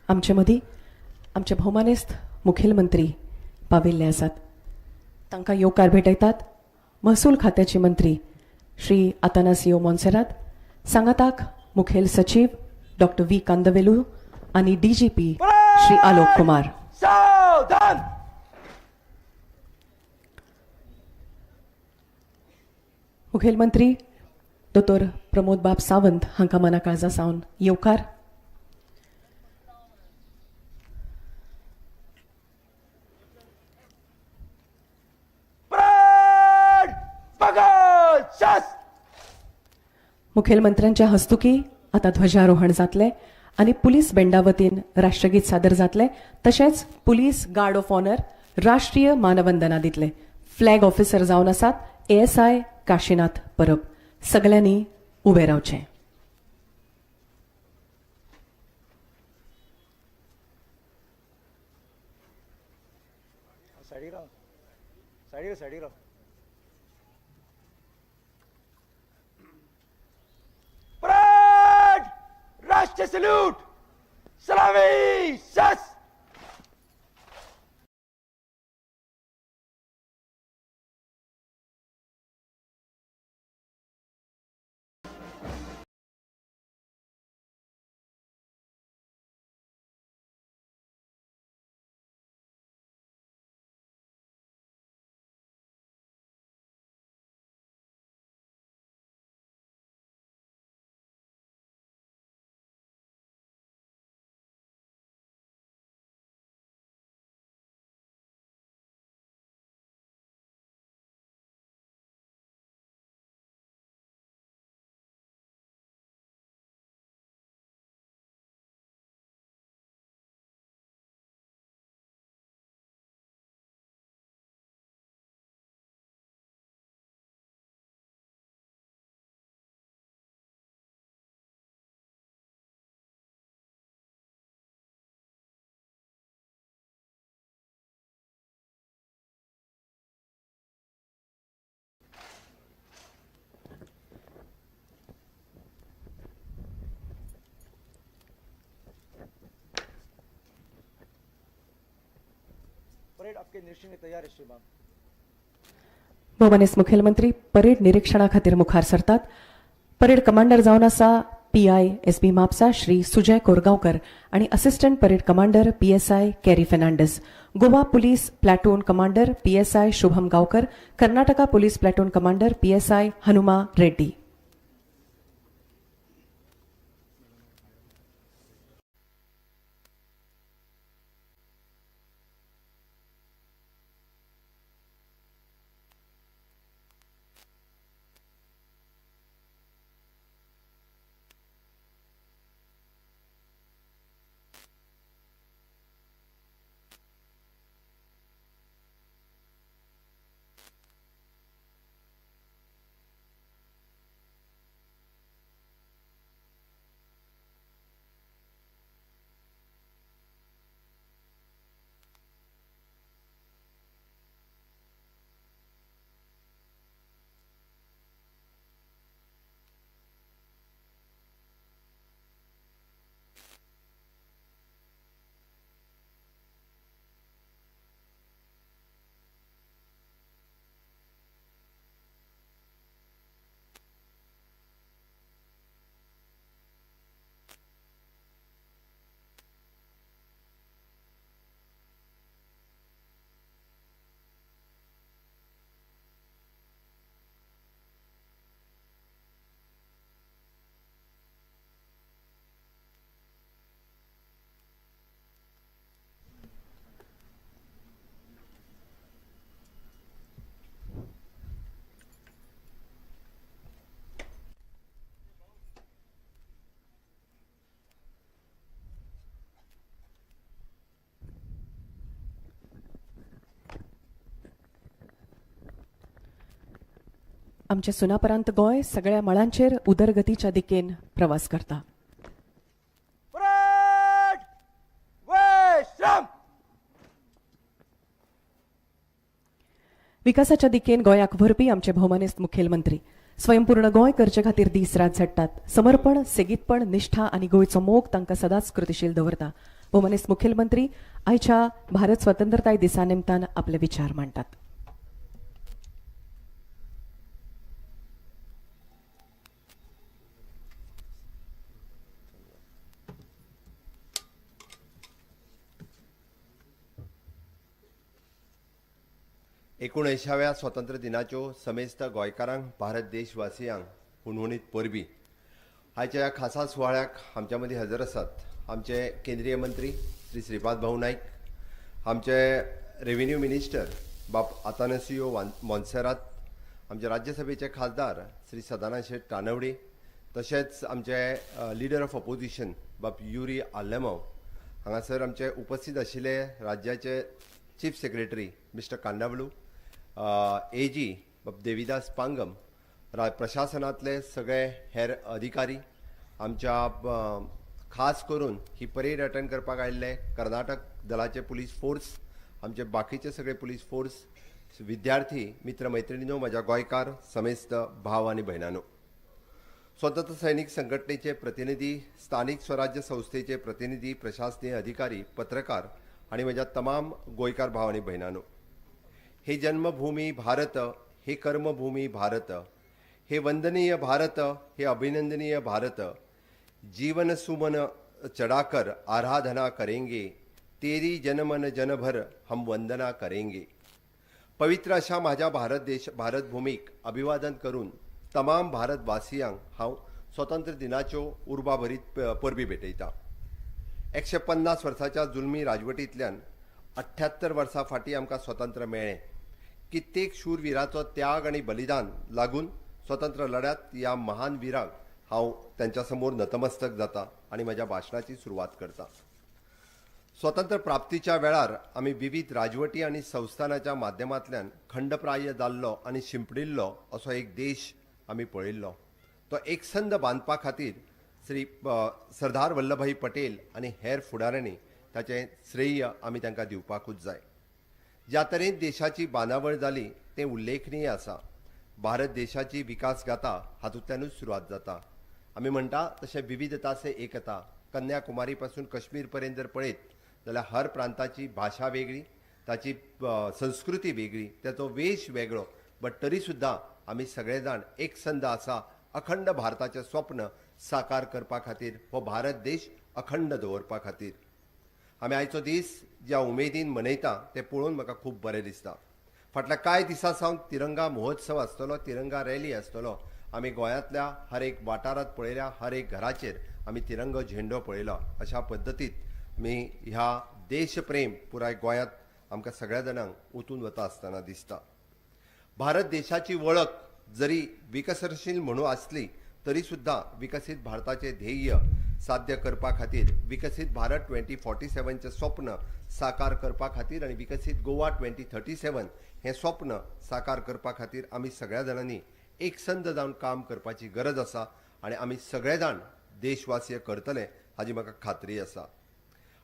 आमचे मदीं आमचे भोवमानेस्त मुखेलमंत्री पाविल्ले आसात. तांकां येवकार भेटयतात महसूल खात्याचे मंत्री श्री आतानासियो मोन्सेरात, सांगाताक मुखेल सचीव डॉक्टर व्ही कांदवेलू आनी डीजीपी श्री आलोक कुमार. सावधान. मुखेलमंत्री दोतोर प्रमोद बाब सावंत हांकां मना काळजा सावन येवकार. परेड बगल शस्त्र. मुखेलमंत्र्यांच्या हस्तुकी आता ध्वजारोहण जातलें आनी पुलीस बँडा वतीन राष्ट्रगीत सादर जातलें. तशेंच पुलीस गार्ड ऑफ ऑनर राष्ट्रीय मानवंदना दितले. फ्लॅग ऑफिसर जावन आसात एएसआय काशीनाथ परब. सगल्यांनी उबें रावचें. सायडीक राव, सायडीक, सायडीक राव. परेड राष्ट्रीय सल्यूट, सलामी शस्त्र. परेड आपके निरीक्षण के तैयार है श्रीमान. भोवमानेस्त मुखेलमंत्री परेड निरीक्षणा खातीर मुखार सरतात. परेड कमांडर जावन आसा पीआय एस बी म्हापसा श्री सुजय कोरगांवकर आनी assistant parade commander PSI Kerry Fernandes, Goa police platoon commander PSI Shubham Gaonkar, Karnataka police platoon commander PSI Hanuma Reddy. आमचे सुनापरांत गोंय सगळ्या मळांचेर उदरगतीच्या दिकेन प्रवास करता. परेड विश्राम. विकासाच्या दिकेन गोंयाक व्हरपी आमचे भोवमानेस्त मुखेलमंत्री स्वयंपूर्ण गोंय करचे खातीर दीस रात झडटात. समर्पण, सेगीतपण, निष्ठा आनी गोंयचो मोग तांकां सदांच कृतीशील दवरता. भोवमानेस्त मुखेलमंत्री आयच्या भारत स्वतंत्रताय दिसा निमतान आपले विचार मांडटात. 79व्या स्वातंत्र्य दिनाच्यो समेस्त गोंयकारांक, भारत देशवासियांक हुनहुनीत परबी. आयच्या ह्या खासा सुवाळ्याक आमच्या मदीं हजर आसात आमचे केंद्रीय मंत्री श्री श्रीपाद भाऊ नायक, आमचे रेव्हेन्यू मिनिस्टर बाब आतानासियो मोन्सेरात, आमचे राज्यसभेचे खासदार श्री सदानंद शेट तानवडे, तशेंच आमचे लिडर ऑफ ऑपोजिशन बाब युरी आलेमाव, हांगासर आमचे उपस्थित आशिल्ले राज्याचे chief secretary mister Kandavalu, AG बाब देविदास पांगम, प्रशासनांतले सगळे हेर अधिकारी, आमच्या खास करून ही परेड अटेंड करपाक आयिल्ले कर्नाटक दलाचे पुलीस फोर्स, आमचे बाकीचे सगळे पुलीस फोर्स, विद्यार्थी मित्र मैत्रिणींनो, म्हज्या गोंयकार समेस्त भाव आनी भयणांनो, स्वतंत्र सैनिक संघटनेचे प्रतिनिधी, स्थानिक स्वराज्य संस्थेचे प्रतिनिधी, प्रशासनीय अधिकारी, पत्रकार आणि म्हज्या तमाम गोंयकार भाव आनी भयणांनो, हे जन्मभूमी भारत, हे कर्मभूमी भारत, हे वंदनीय भारत, हे अभिनंदनीय भारत, जीवन सुमन चढ़ाकर आराधना करेंगे, तेरी जनमन जनभर हम वंदना करेंगे. पवित्र अशा माझ्या भारत देश, भारतभूमीक अभिवादन करून तमाम भारतवासियांक हांव स्वतंत्र दिनाच्यो उर्बा भरीत परबी भेटयता. 150 वर्साच्या जुलमी राजवटींतल्यान 78 वर्सां फाटीं आमकां स्वतंत्र मेळ्ळें. कित्येक शूरविराचो त्याग आनी बलिदान लागून स्वतंत्र लढ्यात ह्या महान विरांक हांव तांच्या समोर नतमस्तक जाता आनी म्हज्या भाशणाची सुरवात करता. स्वतंत्र प्राप्तीच्या वेळार आमी विविध राजवटी आनी संस्थानाच्या माध्यमांतल्यान खंडप्राय जाल्लो आनी शिंपडिल्लो असो एक देश आमी पळयल्लो. तो एकसंध बांदपा खातीर श्री सरदार वल्लभभाई पटेल आनी हेर फुडाऱ्यांनी ताचें श्रेय आमी तांकां दिवपाकूच जाय. ज्या तरेन देशाची बांदावळ जाली तें उल्लेखनीय आसा. भारत देशाची विकास गाथा हातूंतल्यानूच सुरवात जाता. आमी म्हणटा तशें विविधता से एकता. कन्याकुमारी पासून कश्मीर पर्यंत जर पळयत जाल्यार हर प्रांताची भाशा वेगळी, ताची संस्कृती वेगळी, ताचो वेश वेगळो, बट तरी सुद्दां आमी सगळे जाण एकसंध आसा अखंड भारताचें स्वप्न साकार करपा खातीर, हो भारत देश अखंड दवरपा खातीर. आमी आयचो दीस ज्या उमेदीन मनयता तें पळोवन म्हाका खूब बरें दिसता. फाटल्या कांय दिसां सावन तिरंगा महोत्सव आसतलो, तिरंगा रॅली आसतलो. आमी गोंयांतल्या हर एक वाठारांत पळयल्या, हर एक घराचेर आमी तिरंगो झेंडो पळयलो. अशा पद्दतीत आमी ह्या देशप्रेम पुराय गोंयांत आमकां सगळ्या जाणांक ओतून वता आसतना दिसता. भारत देशाची वळख जरी विकसनशील म्हणून आसली तरी सुद्दां विकसीत भारताचें ध्येय साध्य करपा खातीर, विकसीत भारत 2047चें स्वप्न साकार करपा खातीर आनी विकसीत गोवा 2037 हें स्वप्न साकार करपा खातीर आमी सगळ्या जाणांनी एकसंध जावन काम करपाची गरज आसा आनी आमी सगळे जाण देशवासीय करतले हाजी म्हाका खात्री आसा.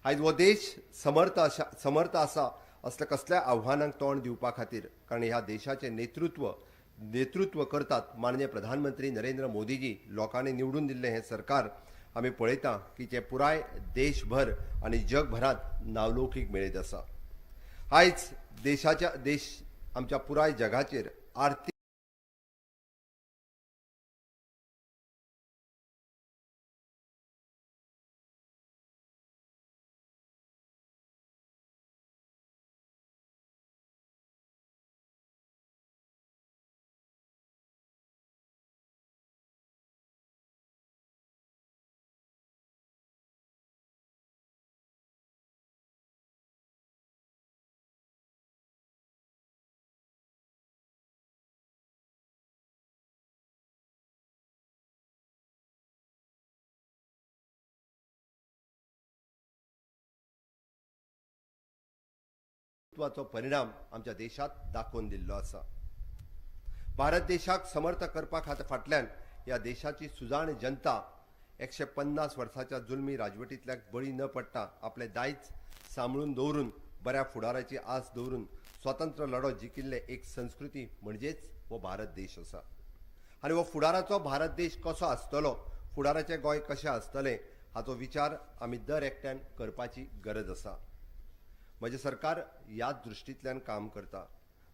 आयज हो देश समर्थ आसा असल्या कसल्या आव्हानांक तोंड दिवपा खातीर, कारण ह्या देशाचें नेतृत्व करतात माननीय प्रधानमंत्री नरेंद्र मोदीजी. लोकांनी निवडून दिल्लें हें सरकार आमी पळयता की जें पुराय देशभर आनी जगभरांत नावलौकीक मेळयत आसा. आयज देश आमच्या पुराय जगाचेर आर्थीक महत्वाचो परिणाम आमच्या देशात दाखोवन दिल्लो आसा. भारत देशाक समर्थ करपा खातीर फाटल्यान ह्या देशाची सुजाण जनता 150 वर्साच्या जुलमी राजवटींतल्याक बळी न पडटा आपलें दायज सांबाळून दवरून, बऱ्या फुडाराची आस दवरून स्वतंत्र लढो जिखिल्ले एक संस्कृती म्हणजेच हो भारत देश आसा. आनी हो फुडाराचो भारत देश कसो आसतलो, फुडाराचें गोंय कशें आसतलें हाचो विचार आमी दर एकट्यान करपाची गरज आसा. म्हजें सरकार ह्याच दृश्टींतल्यान काम करता.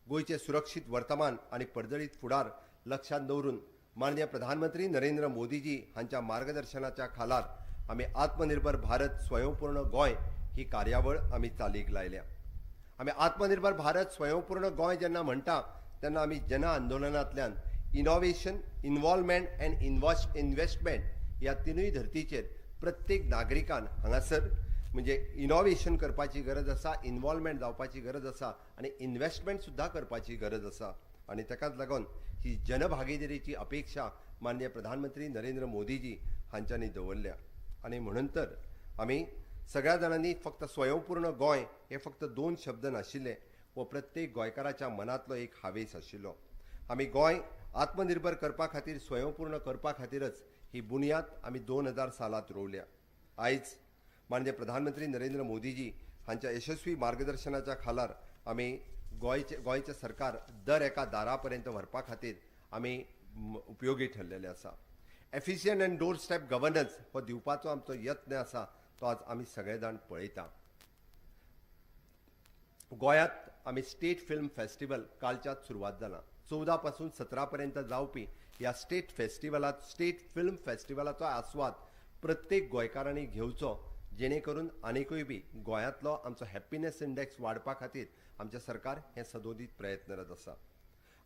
गोंयचें सुरक्षीत वर्तमान आनी पर्जळीत फुडार लक्षांत दवरून माननीय प्रधानमंत्री नरेंद्र मोदीजी हांच्या मार्गदर्शनाच्या खालार आमी आत्मनिर्भर भारत स्वयंपूर्ण गोंय ही कार्यावळ आमी चालीक लायल्या. आमी आत्मनिर्भर भारत स्वयंपूर्ण गोंय जेन्ना म्हणटा तेन्ना आमी जन आंदोलनांतल्यान इनोवेशन, इनवॉल्वमेंट अँड इन्वेस्टमेंट ह्या तिनूय धर्तीचेर प्रत्येक नागरिकान हांगासर म्हणजे इनोवेशन करपाची गरज आसा, इनवॉल्वमेंट जावपाची गरज आसा आनी इन्वेस्टमेंट सुद्दां करपाची गरज आसा. आनी ताकाच लागून ही जनभागीदारीची अपेक्षा माननीय प्रधानमंत्री नरेंद्र मोदीजी हांच्यांनी दवरल्या. आनी म्हणून तर आमी सगळ्या जाणांनी फक्त स्वयंपूर्ण गोंय हे फक्त दोन शब्द नाशिल्ले, हो प्रत्येक गोंयकाराच्या मनांतलो एक हावेस आशिल्लो. आमी गोंय आत्मनिर्भर करपा खातीर, स्वयंपूर्ण करपा खातीरच ही बुन्याद आमी 2000 सालांत रोवल्या. आयज माननीय प्रधानमंत्री नरेंद्र मोदीजी हांच्या यशस्वी मार्गदर्शनाच्या खालार आमी गोंयचें सरकार दर एका दारा पर्यंत व्हरपा खातीर आमी उपयोगी ठरलेले आसा. Efficient and door step governance हो दिवपाचो आमचो यत्न आसा, तो आज आमी सगळे जाण पळयता. गोंयांत आमी स्टेट फिल्म फेस्टिवल कालच्याच सुरवात जाला. 14 पासून 17 पर्यंत जावपी ह्या स्टेट फेस्टिवलात स्टेट फिल्म फेस्टिवलाचो आस्वाद प्रत्येक गोंयकारांनी घेवचो, जेणे करून आनीकूय बी गोंयांतलो आमचो हॅप्पीनेस इंडेक्स वाडपा खातीर आमचें सरकार हें सदोदीत प्रयत्नरत आसा.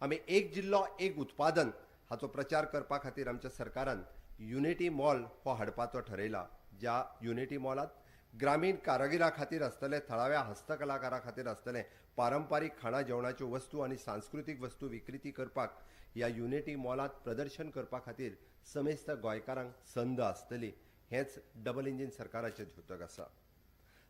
आमी एक जिल्लो एक उत्पादन हाचो प्रचार करपा खातीर आमच्या सरकारान युनिटी मॉल हो हाडपाचो ठरयला, ज्या युनिटी मॉलांत ग्रामीण कारागिरा खातीर आसतले, थळाव्या हस्तकलाकारा खातीर आसतले, पारंपारीक खाणा जेवणाच्यो वस्तू आनी सांस्कृतीक वस्तू विक्रिती करपाक ह्या युनिटी मॉलांत प्रदर्शन करपा खातीर समेस्त गोंयकारांक संद आसतली. हेंच डबल इंजीन सरकाराचें द्योतक आसा.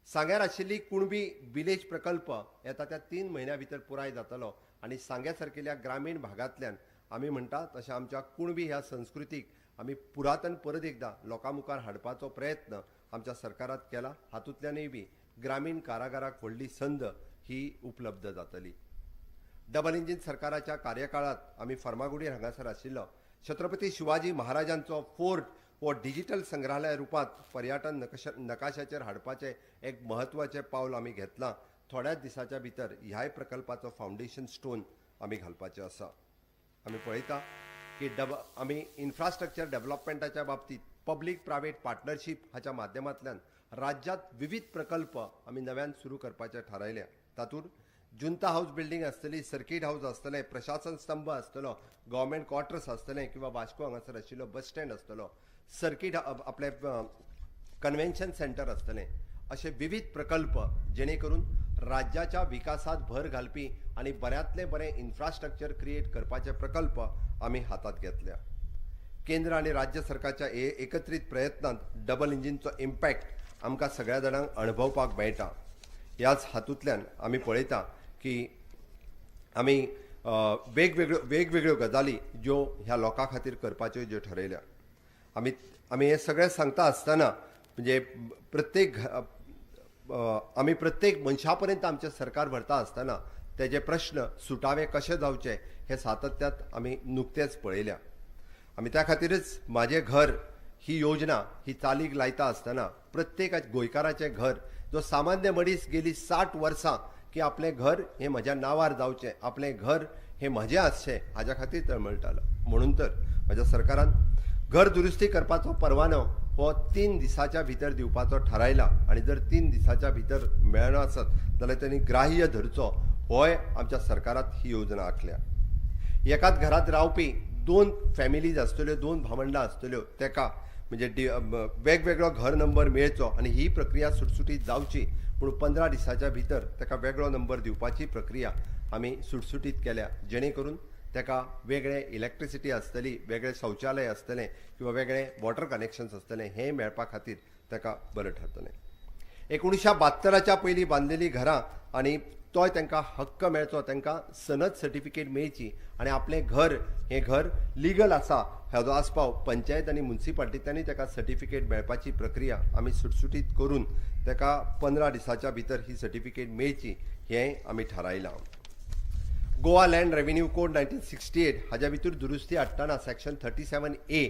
सांग्यार आशिल्ली कुणबी विलेज प्रकल्प येता त्या 3 म्हयन्या भितर पुराय जातलो आनी सांग्या सारकेल्या ग्रामीण भागांतल्यान आमी म्हणटा तशें आमच्या कुणबी ह्या संस्कृतीक आमी पुरातन परत एकदां लोकां मुखार हाडपाचो प्रयत्न आमच्या सरकारात केला. हातूंतल्यानूय बी ग्रामीण कारागाराक व्हडली संद ही उपलब्ध जातली. डबल इंजीन सरकाराच्या कार्यकाळात आमी फर्मागुडीर हांगासर आशिल्लो छत्रपती शिवाजी महाराजांचो फोर्ट हो डिजिटल संग्रहालय रुपांत पर्यटन नकाशाचेर हाडपाचें एक म्हत्वाचें पावल आमी घेतलां. थोड्याच दिसाच्या भितर ह्याय प्रकल्पाचो फावंडेशन स्टोन आमी घालपाचें आसा. आमी पळयता की आमी इन्फ्रास्ट्रक्चर डेव्हलपमेंटाच्या बाबतींत पब्लीक प्रायवेट पार्टनरशीप हाच्या माध्यमांतल्यान राज्यांत विविध प्रकल्प आमी नव्यान सुरू करपाचे थारायल्या. तातूंत जुंता हाऊस बिल्डींग आसतली, सर्कीट हाऊस आसतलें, प्रशासन स्तंभ आसतलो, गव्हर्मेंट क्वॉर्टर्स आसतलें किंवा वास्को हांगासर आशिल्लो बस स्टँड आसतलो, सर्कीट आपले कन्व्हेन्शन सेंटर आसतलें. अशे विविध प्रकल्प जेणे करून राज्याच्या विकासात भर घालपी आनी बऱ्यांतलें बरें इन्फ्रास्ट्रक्चर क्रिएट करपाचे प्रकल्प आमी हातांत घेतल्या. केंद्र आनी राज्य सरकारच्या एकत्रीत प्रयत्नांत डबल इंजिनचो इम्पॅक्ट आमकां सगळ्या जाणांक अणभवपाक मेळटा. ह्याच हातूंतल्यान आमी पळयता की आमी वेगवेगळ्यो गजाली ज्यो ह्या लोकां खातीर करपाच्यो ज्यो ठरयल्या. आमी हें सगळें सांगता आसतना म्हणजे प्रत्येक आमी प्रत्येक मनशा पर्यंत आमचें सरकार व्हरता आसतना तेजे प्रश्न सुटावे कशे जावचे हे सातत्यात आमी नुकतेंच पळयल्या. आमी त्या खातीरच म्हाजें घर ही योजना ही चालीक लायता आसतना प्रत्येक गोंयकाराचें घर जो सामान्य मनीस गेली 60 वर्सां की आपलें घर हें म्हज्या नांवार जावचें, आपलें घर हें म्हजें आसचें हाज्या खातीर तळमळटालो. म्हणून तर म्हज्या सरकारान घर दुरुस्ती करपाचो परवानो हो 3 दिसाच्या भितर दिवपाचो थारायला आनी जर 3 दिसाच्या भितर मेळना आसत जाल्यार तेणी ग्राह्य धरचो होय आमच्या सरकारात ही योजना आंखल्या. एकाच घरांत रावपी 2 फॅमिलीज आसतल्यो, 2 भावंडां आसतल्यो, तेका म्हणजे वेगवेगळो घर नंबर मेळचो आनी ही प्रक्रिया सुटसुटीत जावची पूण 15 दिसाच्या भितर तेका वेगळो नंबर दिवपाची प्रक्रिया आमी सुटसुटीत केल्या, जेणे करून तेका वेगळे इलेक्ट्रिसिटी आसतली, वेगळें शौचालय आसतलें किंवा वेगळें वॉटर कनेक्शन्स आसतलें, हें मेळपा खातीर तेका बरें ठरतलें. 1972 पयलीं बांदलेलीं घरां आनी तोय तांकां हक्क मेळचो, तांकां सनद सर्टिफिकेट मेळची आनी आपलें घर हें घर लिगल आसा हाजो आस्पाव पंचायत आनी मुन्सिपाल्टींतल्यानूय ताका सर्टिफिकेट मेळपाची प्रक्रिया आमी सुटसुटीत करून ताका 15 दिसाच्या भितर ही सर्टिफिकेट मेळची हें आमी थारायलां. गोवा लँड रेव्हेन्यू कोड 1968 हाज्या भितर दुरुस्ती हाडटना सेक्शन 37A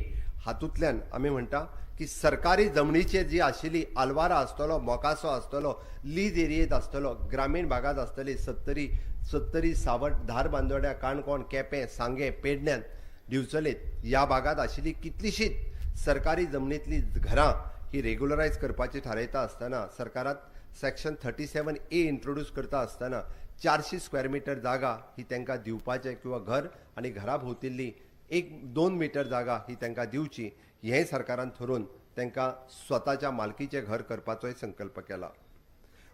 हातूंतल्यान आमी म्हणटा की सरकारी जमनीचेर जी आशिल्ली आलवारा आसतलो, मोकासो आसतलो, लीज एरियेंत आसतलो, ग्रामीण भागांत आसतली, सत्तरी सत्तरी सावट, धारबांदोड्या, काणकोण, केपें, सांगें, पेडण्यान, दिवचलेत ह्या भागांत आशिल्ली कितलीशींच सरकारी जमनींतली घरां ही रेगुलरायज करपाची थारायता आसतना सरकारात सेक्शन 37A introduce करता आसतना 400 स्क्वेअर मिटर जागा ही तांकां दिवपाचें किंवा घर आनी घरा भोंवतिल्ली 1-2 मिटर जागा ही तांकां दिवची हें सरकारान थारोवन तांकां स्वताच्या मालकीचें घर करपाचोय संकल्प केला.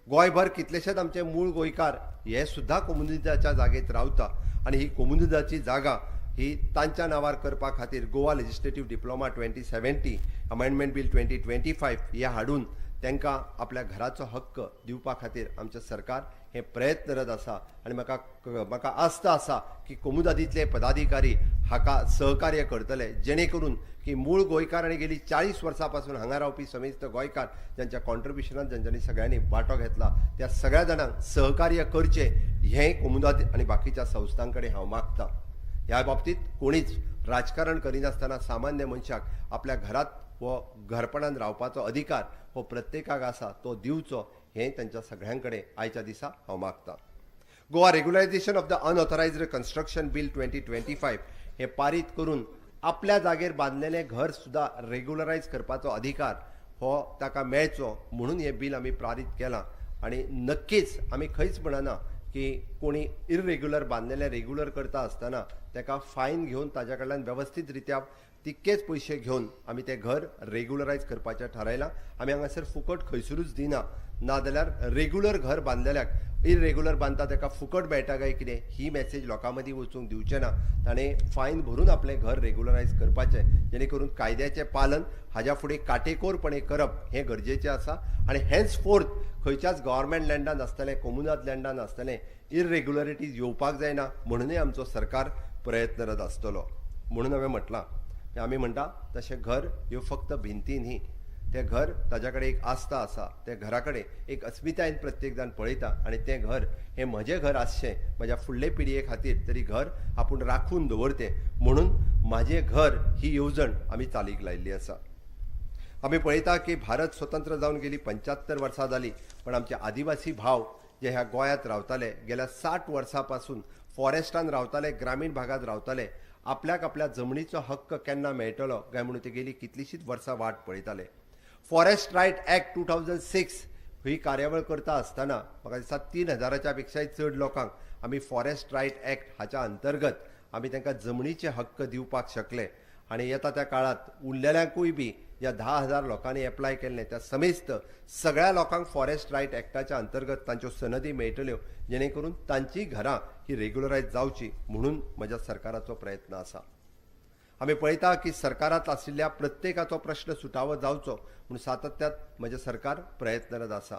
गोंयभर कितलेशेच आमचे मूळ गोंयकार हे सुद्दां कोमुनिदादच्या जागेत रावता आनी ही कोमुनिदादची जागा ही तांच्या नांवार करपा खातीर Goa legislative diploma 2070 amendment bill 2025 हे हाडून तांकां आपल्या घराचो हक्क दिवपा खातीर आमचें सरकार हें प्रयत्नरत आसा आनी म्हाका म्हाका आस्त आसा की कोमुनिदादींतले पदाधिकारी हाका सहकार्य करतले, जेणे करून की मूळ गोंयकार आनी गेली 40 वर्सां पासून हांगा रावपी समेस्त गोंयकार ज्यांच्या कॉन्ट्रिब्युशनान ज्यांच्यांनी सगळ्यांनी वांटो घेतला त्या सगळ्या जाणांक सहकार्य करचें हें कोमुनिदाद आनी बाकीच्या संस्थां कडेन हांव मागतां. ह्या बाबतींत कोणीच राजकारण करिनासतना सामान्य मनशाक आपल्या घरांत हो घरपणान रावपाचो अधिकार हो प्रत्येकाक आसा तो दिवचो हें तांच्या सगळ्यां कडेन आयच्या दिसा हांव मागतां. Goa regularisation of the unauthorised construction bill 2025 हें पारीत करून आपल्या जागेर बांदलेलें घर सुद्दां रेगुलरायज करपाचो अधिकार हो ताका मेळचो म्हणून हें बील आमी पारीत केलां आनी नक्कीच आमी खंयच म्हणना की कोणी इरेग्युलर बांदलेलें रेगुलर करता आसतना ताका फायन घेवन ताज्या कडल्यान वेवस्थीत रित्या तितकेच पयशे घेवन आमी तें घर रेगुलरायज करपाचें थारायलां. आमी हांगासर फुकट खंयसरूच दिना, नाजाल्यार रेगुलर घर बांदलेल्याक इरेग्युलर बांदता ताका फुकट मेळटा काय कितें ही मॅसेज लोकां मदीं वचूंक दिवचें ना. ताणें फायन भरून आपलें घर रेगुलरायज करपाचें, जेणे करून कायद्याचें पालन हाज्या फुडें काटेकोरपणे करप हें गरजेचें आसा आनी हेन्स फोर्थ खंयच्याच गव्हर्मेंट लँडान आसतलें, कोमुनाद लँडान आसतलें इरेग्युलरिटीज येवपाक जायना म्हणूनय आमचो सरकार प्रयत्नरत आसतलो. म्हणून हांवें म्हटलां आमी म्हणटा तशें घर ह्यो फक्त भिंती न्ही, तें घर ताज्या कडेन एक आस्था आसा, त्या घरा कडेन एक अस्मितायेन प्रत्येक जाण पळयता आनी तें घर हें म्हजें घर आसचें म्हज्या फुडले पिळगे खातीर तरी घर आपूण राखून दवरतें म्हणून म्हाजें घर ही येवजण आमी चालीक लायिल्ली आसा. आमी पळयता की भारत स्वतंत्र जावन गेली 75 वर्सां जालीं, पण आमचे आदिवासी भाव जे ह्या गोंयांत रावताले गेल्या 60 वर्सां पासून फॉरेस्टान रावताले, ग्रामीण भागांत रावताले, आपल्याक आपल्या जमनीचो हक्क केन्ना मेळटलो काय म्हणून ते गेली कितलीशींच वर्सां वाट पळयताले. फॉरेस्ट रायट एक्ट 2006 ही कार्यावळ करता आसतना म्हाका दिसता 3000 पेक्षाय चड लोकांक आमी फॉरेस्ट रायट एक्ट हाच्या अंतर्गत आमी तांकां जमनीचे हक्क दिवपाक शकले आनी येता त्या काळांत उरलेल्यांकूय बी ज्या 10,000 लोकांनी एप्लाय केल्लें त्या समेस्त सगळ्या लोकांक फॉरेस्ट रायट एक्टाच्या अंतर्गत तांच्यो सनदी मेळटल्यो, जेणे करून तांची घरां ही रेगुलरायज जावची म्हणून म्हज्या सरकाराचो प्रयत्न आसा. आमी पळयता की सरकारांत आशिल्ल्या प्रत्येकाचो प्रश्न सुटावो जावचो म्हणून सातत्यात म्हजें सरकार प्रयत्नरत आसा.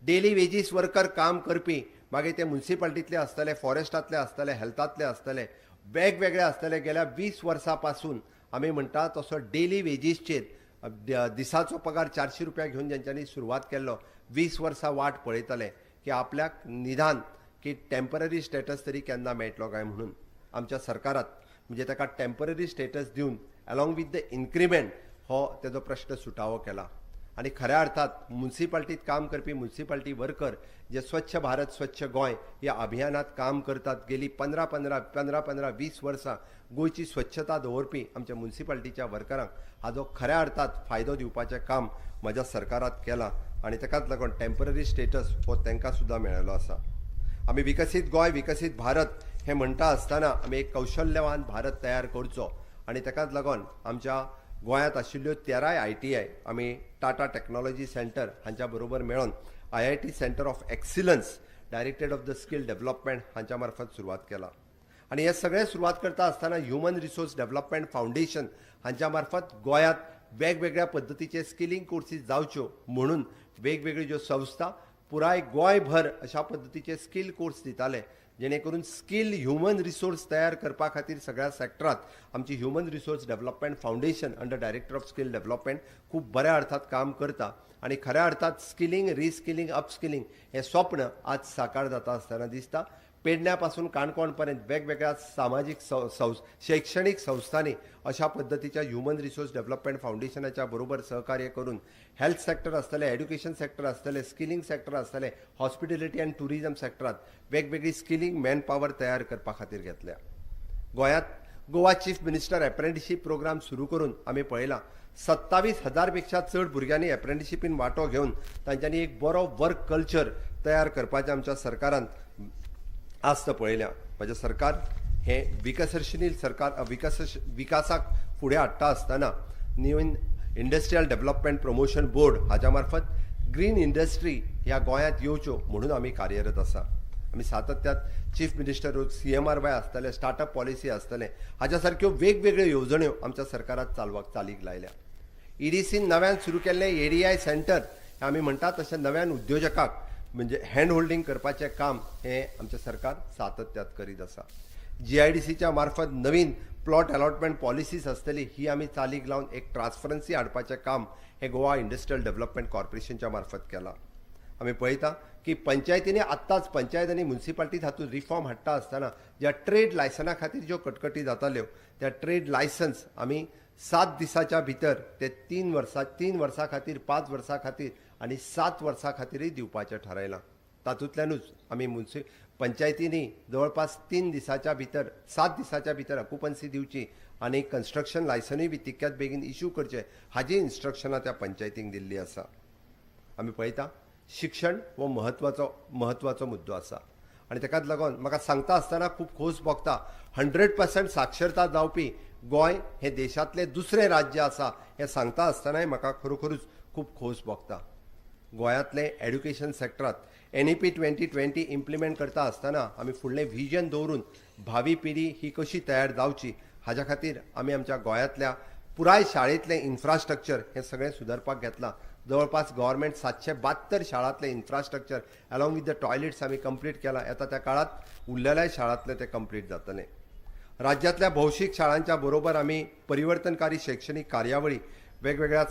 डेली वेजीस वर्कर काम करपी, मागीर ते म्युनिसिपालिटींतले आसतले, फॉरेस्टांतले आसतले, हेल्थांतले आसतले, वेगवेगळे आसतले, गेल्या 20 वर्सां पासून आमी म्हणटा तसो डेली वेजीसचेर दिसाचो पगार 400 रुपया घेवन ज्यांच्यांनी सुरवात केल्लो 20 वर्सां वाट पळयताले की आपल्याक निदान की टेंपररी स्टेटस तरी केन्ना मेळटलो काय म्हणून आमच्या सरकारात म्हणजे ताका टेंपररी स्टेटस दिवन अलॉंग विथ the increment हो तेजो प्रश्न सुटावो केला. आनी खऱ्या अर्थात म्युनिसिपालिटीत काम करपी म्युनिसिपालिटी वर्कर जे स्वच्छ भारत स्वच्छ गोंय ह्या अभियानात काम करतात गेली 15-15 20 वर्सां गोंयची स्वच्छता दवरपी आमच्या म्युनिसिपालिटीच्या वर्करांक हाजो खऱ्या अर्थात फायदो दिवपाचें काम म्हज्या सरकारात केलां आनी ताकाच लागून टेंपररी स्टेटस हो तांकां सुद्दां मेळिल्लो आसा. आमी विकसीत गोंय विकसीत भारत हें म्हणटा आसतना आमी एक कौशल्यवान भारत तयार करचो आनी ताकाच लागून आमच्या गोंयांत आशिल्ल्यो 13 ITI आमी टाटा टॅक्नॉलॉजी सेंटर हांच्या बरोबर मेळोन IIT centre of excellence directed of the skill development हांच्या मार्फत सुरवात केला आनी हे सगळें सुरवात करता आसतना ह्युमन रिसोर्स डेव्हलपमेंट फावंडेशन हांच्या मार्फत गोंयांत वेगवेगळ्या पद्दतीचे स्किलिंग कोर्सीस जावच्यो म्हणून वेगवेगळ्यो ज्यो संस्था पुराय गोंयभर अशा पद्दतीचे स्कील कोर्स दिताले, जेणे करून स्कील ह्युमन रिसोर्स तयार करपा खातीर सगळ्या सेक्टरांत आमची human resource development foundation under director of skill development खूब बऱ्या अर्थात काम करता आनी खऱ्या अर्थात स्किलिंग, रिस्किलिंग, अपस्किलिंग हें स्वप्न आज साकार जाता आसतना दिसता. पेडण्या पासून काणकोण पर्यंत वेगवेगळ्या सामाजीक शैक्षणीक संस्थांनी अशा पद्दतीच्या ह्युमन रिसोर्स डेव्हलपमेंट फावंडेशनाच्या बरोबर सहकार्य करून हेल्थ सेक्टर आसतलें, एड्युकेशन सेक्टर आसतलें, स्किलिंग सेक्टर आसतलें, हॉस्पिटॅलिटी आनी टुरिजम सेक्टरात वेगवेगळी स्किलिंग मॅन पावर तयार करपा खातीर घेतल्या. गोंयांत Goa chief minister apprenticeship programme सुरू करून आमी पळयलां 27,000 पेक्षा चड भुरग्यांनी एप्रेंटिशीपीन वांटो घेवन तांच्यांनी एक बरो वर्क कल्चर तयार करपाचें आमच्या सरकारान आस्त पळयल्या. म्हजें सरकार हें विकसनशील सरकार, विकासाक फुडें हाडटा आसतना नवीन इंडस्ट्रियल डेव्हलपमेंट प्रमोशन बोर्ड हाच्या मार्फत ग्रीन इंडस्ट्री ह्या गोंयांत येवच्यो म्हणून आमी कार्यरत आसा. आमी सातत्यात चीफ मिनिस्टर CMRY आसतलें, स्टार्टअप पॉलिसी आसतलें, हाज्या सारक्यो वेगवेगळ्यो येवजण्यो आमच्या सरकारात चालीक लायल्या. EDCन नव्यान सुरू केल्लें ADI centre आमी म्हणटा तशें नव्यान उद्योजकाक म्हणजे हँड होल्डींग करपाचें काम हें आमचें सरकार सातत्यात करीत आसा. GIDCच्या मार्फत नवीन प्लॉट अलॉटमेंट पॉलिसीज आसतली ही आमी चालीक लावन एक ट्रान्सपरन्सी हाडपाचें काम हें गोवा इंडस्ट्रियल डेव्हलपमेंट कॉर्पोरेशनच्या मार्फत केलां. आमी पळयता की पंचायतींनी आत्ताच पंचायत आनी म्युनिसिपालिटीज हातूंत रिफॉर्म हाडटा आसतना ज्या ट्रेड लायसना खातीर ज्यो कटकटी जाताल्यो त्या ट्रेड लायसन्स आमी 7 दिसाच्या भितर ते 3 वर्सां खातीर, 5 वर्सां खातीर आनी 7 वर्सां खातीरय दिवपाचें थारायलां. तातूंतल्यानूच आमी पंचायतींनी जवळपास 3 दिसाच्या भितर 7 दिसाच्या भितर ऑक्युपन्सी दिवची आनी कन्स्ट्रक्शन लायसनूय बी तितक्याच बेगीन इश्यू करचें हाजी इन्स्ट्रक्शनां त्या पंचायतींक दिल्ली आसा. आमी पळयता शिक्षण हो म्हत्वाचो मुद्दो आसा आनी ताकाच लागून म्हाका सांगता आसतना खूब खोस भोगता 100% साक्षरता जावपी गोंय हें देशांतलें दुसरें राज्य आसा हें सांगता आसतनाय म्हाका खरोखरूच खूब खोस भोगता. गोंयांतलें एड्युकेशन सेक्टरांत NEP 2020 implement करता आसतना आमी फुडलें विजन दवरून भावी पिढी ही कशी तयार जावची हाज्या खातीर आमी आमच्या गोंयांतल्या पुराय शाळेंतलें इन्फ्रास्ट्रक्चर हें सगळें सुदारपाक घेतलां. जवळपास government 772 शाळांतलें infrastructure along with the toilets आमी कंप्लीट केलां. येता त्या काळांत उरलेल्या शाळांतलें तें कंप्लीट जातलें. राज्यांतल्या भौशीक शाळांच्या बरोबर आमी परिवर्तनकारी शैक्षणीक कार्यावळी वेगवेगळ्या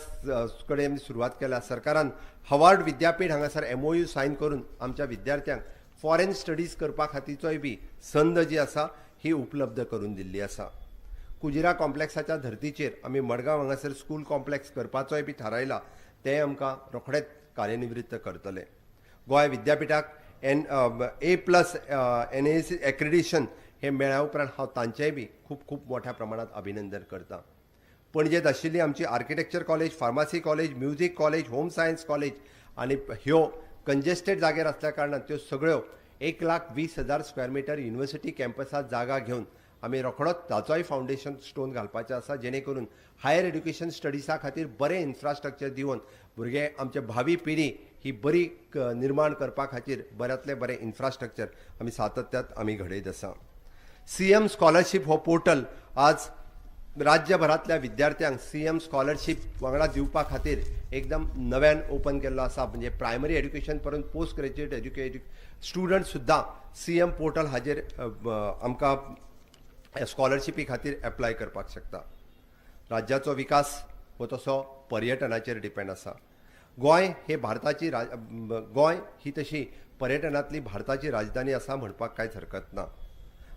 कडेन आमी सुरवात केल्या. सरकारान हार्वर्ड विद्यापीठ हांगासर MOU sign करून आमच्या विद्यार्थ्यांक फॉरेन स्टडीज करपा खातीरचोय बी संद जी आसा ही उपलब्ध करून दिल्ली आसा. कुजिरा कॉम्प्लेक्साच्या धर्तीचेर आमी मडगांव हांगासर स्कूल कॉम्प्लेक्स करपाचोय बी थारायला, तें आमकां रोखडेच कार्यनिवृत्त करतले. गोंय विद्यापिठाक A+ NAAC accreditation हें मेळ्ळ्या उपरांत हांव तांचेंय बी खूब खूब मोठ्या प्रमाणांत अभिनंदन करता. पणजेंत आशिल्ली आमची architecture college, pharmacy college, music college, home science college आनी ह्यो कंजेस्टेड जाग्यार आसल्या कारणान त्यो सगळ्यो 1,20,000 स्क्वेअर मिटर युनिवर्सिटी कॅम्पसात जागा घेवन आमी रोखडोच ताचोय फावंडेशन स्टोन घालपाचें आसा, जेणे करून हायर एड्युकेशन स्टडिजा खातीर बरें इन्फ्रास्ट्रक्चर दिवन भुरगे आमचे भावी पिढी ही बरी निर्माण करपा खातीर बऱ्यांतलें बरें इन्फ्रास्ट्रक्चर आमी सातत्यात आमी घडयत आसा. CM scholarship हो पोर्टल आज राज्यभरांतल्या विद्यार्थ्यांक CM scholarship वांगडा दिवपा खातीर एकदम नव्यान ओपन केल्लो आसा. म्हणजे प्रायमरी एड्युकेशन पर्यंत पोस्ट ग्रॅज्युएट एज्युकेटेड स्टुडंट सुद्दां CM portal हाजेर आमकां स्कॉलरशिपी खातीर एप्लाय करपाक शकता. राज्याचो विकास हो तसो पर्यटनाचेर डिपेंड आसा. गोंय हे भारताची गोंय ही तशी पर्यटनांतली भारताची राजधानी आसा म्हणपाक कांयच हरकत ना.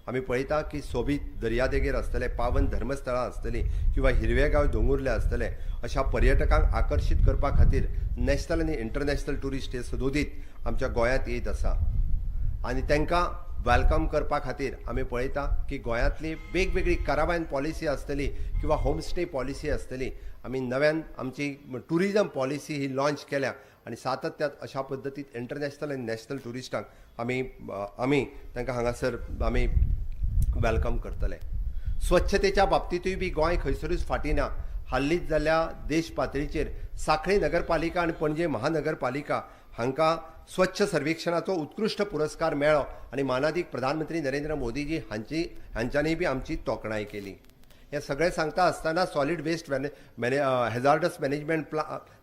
आमी पळयता की सोबीत दर्यादेगेर आसतले, पावन धर्मस्थळां आसतलीं किंवा हिरवेगांव दोंगुर्ले आसतले, अशा पर्यटकांक आकर्शीत करपा खातीर नॅशनल आनी इंटरनॅशनल ट्युरिस्ट हे सदोदीत आमच्या गोंयांत येत आसा आनी तांकां welcome करपा खातीर आमी पळयता की गोंयांतली वेगवेगळी करावायन पॉलिसी आसतली किंवा होमस्टे पॉलिसी आसतली. आमी नव्यान आमची ट्युरिजम पॉलिसी ही लॉन्च केल्या आनी सातत्यात अशा पद्दतीन इंटरनॅशनल आनी नॅशनल ट्युरिस्टांक आमी आमी तांकां हांगासर आमी welcome करतले. स्वच्छतेच्या बाबतींतूय बी गोंय खंयसरूच फाटीं ना. हाल्लींच जाल्ल्या देश पातळीचेर सांखळी नगरपालिका आनी पणजे महानगरपालिका हांकां स्वच्छ सर्वेक्षणाचो उत्कृश्ट पुरस्कार मेळ्ळो आनी मानादीक प्रधानमंत्री नरेंद्र मोदीजी हांच्यांनी बी आमची तोखणाय केली. हें सगळें सांगता आसतना solid waste hazardous management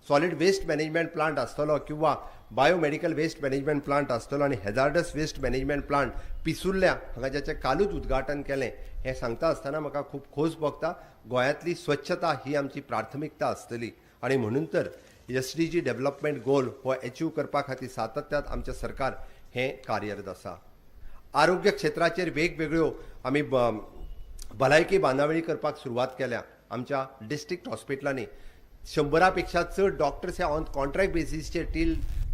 solid waste management plant आसतलो किंवा बायोमेडिकल वेस्ट मॅनेजमेंट प्लांट आसतलो आनी हॅझार्डस वेस्ट मॅनेजमेंट प्लांट पिसुर्ल्या हांगा जाचें कालूच उद्घाटन केलें हें सांगता आसतना म्हाका खूब खोस भोगता. गोंयांतली स्वच्छता ही आमची प्राथमिकता आसतली आनी म्हणून तर SDG development गोल हो एचीव करपा खातीर सातत्यात आमचें सरकार हें कार्यरत आसा. आरोग्य क्षेत्राचेर वेगवेगळ्यो आमी भलायकी बांदावळी करपाक सुरवात केल्या. आमच्या डिस्ट्रिक्ट हॉस्पिटलांनी 100 पेक्षा चड डॉक्टर्स हे ऑन कॉन्ट्रॅक्ट बेसीसचेर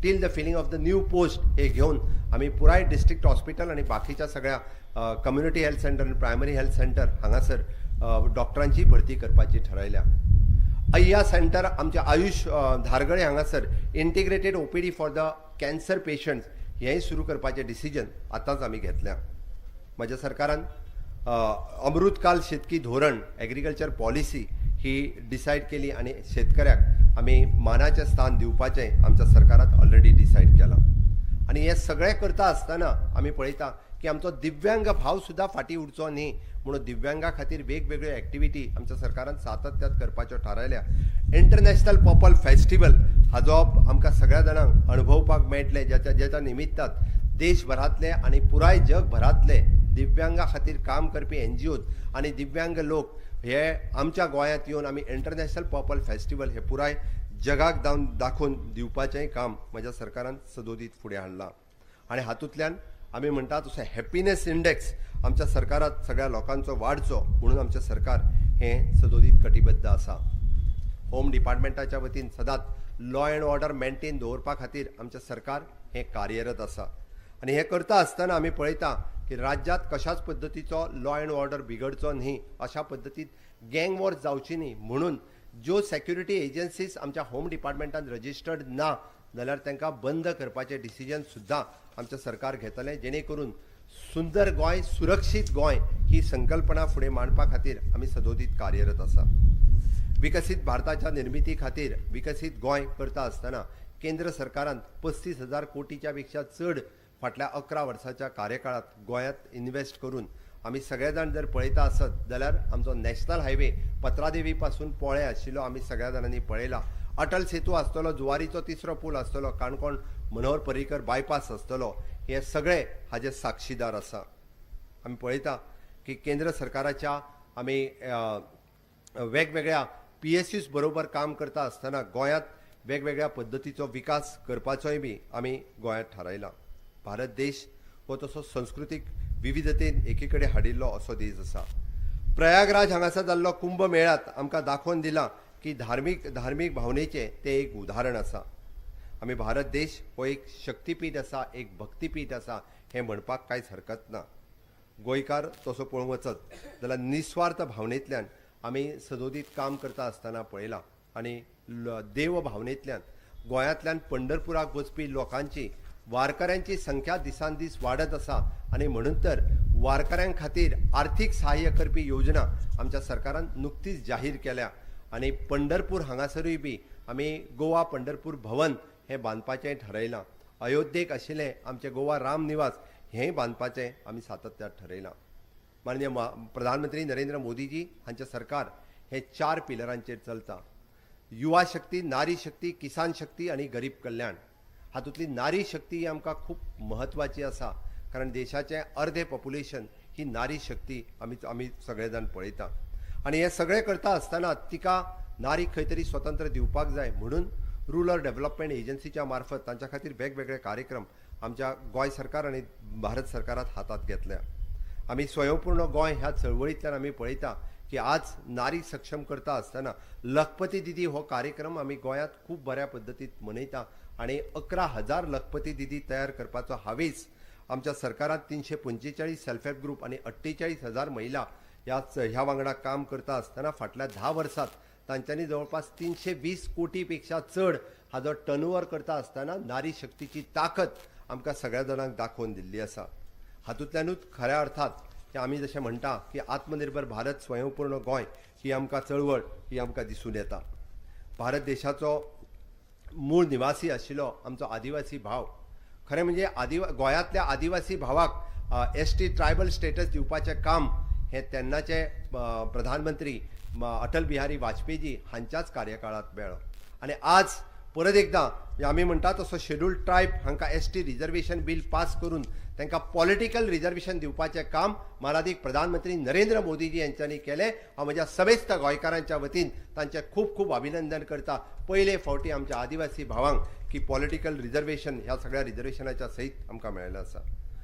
till the filling of the new post हे घेवन आमी पुराय डिस्ट्रिक्ट हॉस्पिटल आनी बाकीच्या सगळ्या कम्युनिटी हेल्थ सेंटर आनी प्रायमरी हेल्थ सेंटर हांगासर डॉक्टरांची भरती करपाची ठरयल्या. अय्या सेंटर आमच्या आयुष धारगळे हांगासर integrated OPD for the cancer patients हेंय सुरू करपाचें डिसिजन आतांच आमी घेतल्या. म्हज्या सरकारान अमृतकाल शेतकी धोरण एग्रीकल्चर पॉलिसी ही डिसायड केली आनी शेतकऱ्याक आमी मानाचें स्थान दिवपाचें आमच्या सरकारात ऑलरेडी डिसायड केलां. आनी हें सगळें करता आसतना आमी पळयता की आमचो दिव्यांग भाव सुद्दां फाटीं उरचो न्ही म्हणून दिव्यांगा खातीर वेगवेगळ्यो एक्टिविटी आमच्या सरकारान सातत्यात करपाच्यो थारायल्या. इंटरनॅशनल पर्पल फेस्टिवल हाजो आमकां सगळ्या जाणांक अणभवपाक मेळटलें, ज्याच्या निमित्तात देशभरांतले आनी पुराय जगभरांतले दिव्यांगा खातीर काम करपी एनजीओज आनी दिव्यांग लोक हे आमच्या गोंयांत येवन आमी इंटरनॅशनल पर्पल फेस्टिवल हे पुराय जगाक दाखोवन दिवपाचेंय काम म्हज्या सरकारान सदोदीत फुडें हाडलां. आनी हातूंतल्यान आमी म्हणटा तसो हॅपिनेस इंडेक्स आमच्या सरकारांत सगळ्या लोकांचो वाडचो म्हणून आमचें सरकार हें सदोदीत कटिबद्ध आसा. होम डिपार्टमेंटाच्या वतीन सदांच लॉ एंड ऑर्डर मेंटेन दवरपा खातीर आमचें सरकार हें कार्यरत आसा. आनी हें करता आसतना आमी पळयता की राज्यांत कशाच पद्दतीचो लॉ एंड ऑर्डर बिगडचो न्ही, अशा पद्दतीन गँग वॉर जावची न्ही म्हणून ज्यो सेक्युरिटी एजन्सीज आमच्या होम डिपार्टमेंटान रजिस्टर्ड ना जाल्यार तांकां बंद करपाचें डिसिजन सुद्दां आमचें सरकार घेतलें, जेणे करून सुंदर गोंय सुरक्षीत गोंय ही संकल्पना फुडें मांडपा खातीर आमी सदोदीत कार्यरत आसा. विकसीत भारताच्या निर्मिती खातीर विकसीत गोंय करता आसतना केंद्र सरकारान 35,000 कोटीच्या पेक्षा चड फाटल्या 11 वर्साच्या कार्यकाळात गोंयांत इन्वेस्ट करून आमी सगळे जाण जर पळयता आसत जाल्यार आमचो नॅशनल हायवे पत्रादेवी पासून पोळे आशिल्लो आमी सगळ्या जाणांनी पळयला. अटल सेतू आसतलो, जुवारीचो तिसरो पूल आसतलो, काणकोण मनोहर पर्रीकर बायपास आसतलो, हे सगळे हाजे साक्षीदार आसा. आमी पळयता की केंद्र सरकाराच्या आमी वेगवेगळ्या PSUs बरोबर काम करता आसतना गोंयांत वेगवेगळ्या पद्दतीचो विकास करपाचोय बी आमी गोंयांत थारायला. भारत देश हो तसो संस्कृतीक विविधतेन एकी कडेन हाडिल्लो असो देश आसा. प्रयागराज हांगासर जाल्लो कुंभ मेळ्यात आमकां दाखोवन दिला की धार्मीक भावनेचें तें एक उदाहरण आसा. आमी भारत देश हो एक शक्तीपीठ आसा, एक भक्तीपीठ आसा हें म्हणपाक कांयच हरकत ना. गोंयकार तसो पळोवंक वचत जाल्यार निस्वार्थ भावनेंतल्यान आमी सदोदीत काम करता आसतना पळयलां आनी देव भावनेंतल्यान गोंयांतल्यान पंढरपुराक वचपी लोकांची वारकऱ्यांची संख्या दिसान दीस वाडत आसा आनी म्हणून तर वारकऱ्यां खातीर आर्थीक सहाय्य करपी योजना आमच्या सरकारान नुकतीच जाहीर केल्या आनी पंढरपूर हांगासरूय बी आमी गोवा पंढरपूर भवन हें बांदपाचें ठरयलां. अयोध्येक आशिल्लें आमचें गोवा राम निवास हेंय बांदपाचें आमी सातत्यात ठरयलां. माननीय प्रधानमंत्री नरेंद्र मोदीजी हांचें सरकार हें 4 पिलरांचेर चलता. युवा शक्ती, नारी शक्ती, किसान शक्ती आनी गरीब कल्याण. हातूंतली नारी शक्ती ही आमकां खूब म्हत्वाची आसा, कारण देशाचें अर्दें पॉप्युलेशन ही नारी शक्ती आमी सगळे जाण पळयता आनी हें सगळें करता आसतना तिका नारीक खंय तरी स्वतंत्र दिवपाक जाय म्हणून रुरल डेव्हलपमेंट एजन्सीच्या मार्फत तांच्या खातीर वेगवेगळे कार्यक्रम आमच्या गोंय सरकार आनी भारत सरकारात हातांत घेतल्या. आमी स्वयंपूर्ण गोंय ह्या चळवळींतल्यान आमी पळयता की आज नारी सक्षम करता आसतना लखपती दिदी हो कार्यक्रम आमी गोंयांत खूब बऱ्या पद्दतीन मनयता आनी 11,000 लखपती दिदी तयार करपाचो हावेस आमच्या सरकारान 345 सेल्फ हेल्प ग्रुप आनी 48,000 महिला ह्या वांगडा काम करता आसतना फाटल्या 10 वर्सांत तांच्यांनी जवळपास 320 कोटी पेक्षा चड हाजो टर्नओवर करता आसतना नारी शक्तीची ताकद आमकां सगळ्या जाणांक दाखोवन दिल्ली आसा. हातूंतल्यानूच खऱ्या अर्थात की आमी जशें म्हणटा की आत्मनिर्भर भारत स्वयंपूर्ण गोंय ही आमकां चळवळ ही आमकां दिसून येता. भारत देशाचो मूळ निवासी आशिल्लो आमचो आदिवासी भाव, खरें म्हणजे गोंयांतल्या आदिवासी भावाक ST tribal status दिवपाचें काम हें तेन्नाचे प्रधानमंत्री अटल बिहारी वाजपेयी हांच्याच कार्यकाळांत मेळ्ळो आनी आज परत एकदां आमी म्हणटा तसो शेड्यूल्ड ट्रायब हांकां ST reservation bill pass करून तांकां पॉलिटिकल रिजर्वेशन दिवपाचें काम मानादीक प्रधानमंत्री नरेंद्र मोदीजी यांच्यांनी केलें. हांव म्हज्या समेस्त गोंयकारांच्या वतीन तांचें खूब खूब अभिनंदन करता. पयले फावटी आमच्या आदिवासी भावांक की पॉलिटिकल रिजर्वेशन ह्या सगळ्या रिजर्वेशनाच्या सयत आमकां मेळिल्लें आसा.